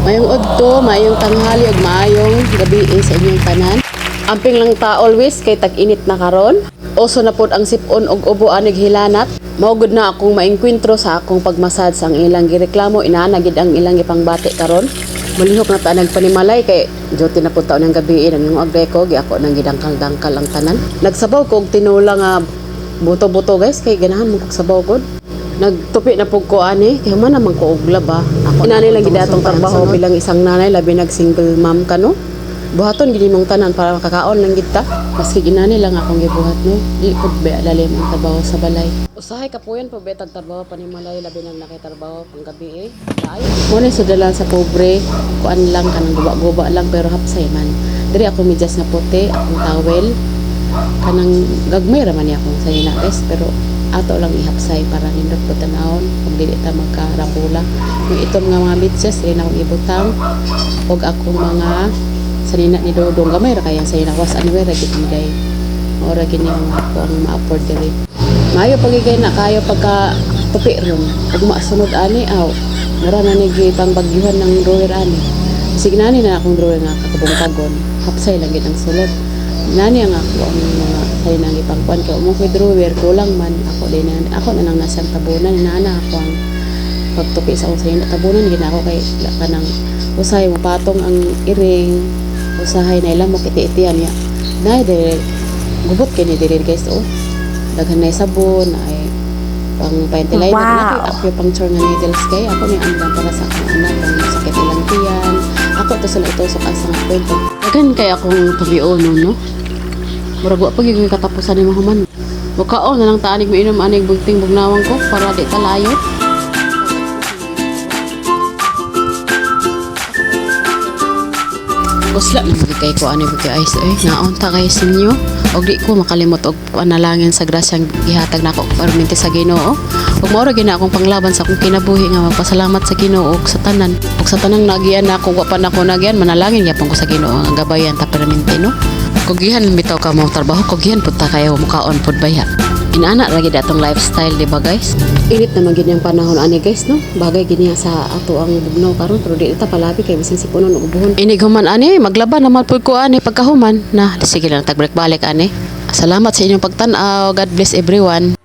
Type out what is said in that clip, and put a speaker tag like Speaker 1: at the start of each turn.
Speaker 1: Maayong udto, maayong tanghali ug maayong gabi sa inyong tanan. Amping lang ta always kay tag-init na karon. Uso na pod ang sipon og ubo anig hilanat. Mao gud na akong maengkwentro sa akong pagmasad sa ang ilang gireklamo, inana gid ang ilang gipangbati karon. Mulihok na ta nagpanimalay kay duty na pud taon ng gabi, nang agday ko gi ako nang gidangkal-dangkal ang tanan. Nagsabaw ko og tinula nga buto-buto, guys, kay ganahan mo kog sabaw gud. Nagtupi na pug ko ani kay human naman ko og laba. Ako inani lang gid atong trabaho bilang isang nanay, labi nag single mom ka, no. Buhaton gid imong tanan para makakaon lang gid ta. Maski inani lang akong gibuhat, no. Di pud ba lalim ang trabaho sa balay. Usahay kapuyan pa ba tag trabaho panimalay, labi nang nakitrabaho pang gabi eh. Kaayo. Mo ni sudalan sa pobre, kuan lang kanang guba-guba lang pero hapsay man. Diri ako medyas nga puti, akong towel, kanang gagmay ra man ni akong sayo na, guys, pero ato lang ihapsay para nindot po tanawon kung dili ta magkarambula. Yung itom nga mga medyas rin akong ibutang og akong mga sanina ni Dodong. Gamay ra kayang sanina, was anywhere ra gid ni day. Mao ra gini ang ako ang ma-afford diri. Maayo pagigay na kayo pagka tupi ron ug masunod ani aw mura na ni pang bagyuhan ng drawer ani. Sige, nani na akong drawer nga kakabungkagon, hapsay lang gid ang sulod. Nani ang ako ang mga sayo nang ipangkuan kay mo koy drawer kulang man ako din na ako na lang nasang tabunan. Inana ako ang pagtupi sa akong sayo, tabunan gid ako kay kanang usahay mo patong ang iring, usahay na ilang mo kiti-itian niya na dire. Gubot kay ni dire, guys, oh. Daghan na sabon ay pang panty liner na ako, pang chore nga needles kay ako ni andam para sa akong anak kung sakit ilang tiyan. Ako to sila itusok asa nga kwento. Daghan kay akong tubion, no. Murag wa pa gyud katapusan ni mahuman. Mukaon na lang ta anig, mainom anig bugting bugnawang ko para di ta layo. Usla na magigay ko ani bugay ay eh naon ta kay sinyo og di ko makalimot og panalangin sa grasyang gihatag nako permente sa Ginoo. Ug mao ra gyud na akong panglaban sa akong kinabuhi nga magpasalamat sa Ginoo og sa tanan ug sa tanang nagian nako, wa pa nako nagian, manalangin gyapon ko sa Ginoo nga gabayan ta permente, no. Kugihan bitaw ka mo trabaho, kugihan pud ta kayo mukaon pud baya. Inana ra gid atong lifestyle, di ba, guys? Init naman gid ang panahon ani, guys, no. Bagay gid niya sa ato ang bugnaw karon pero di ta palabi kay bisan sipunon og ubuhon. Inig human ani maglaba naman pud ko ani pagkahuman na. Sige lang tag balik ani. Salamat sa inyong pagtan-aw. God bless everyone.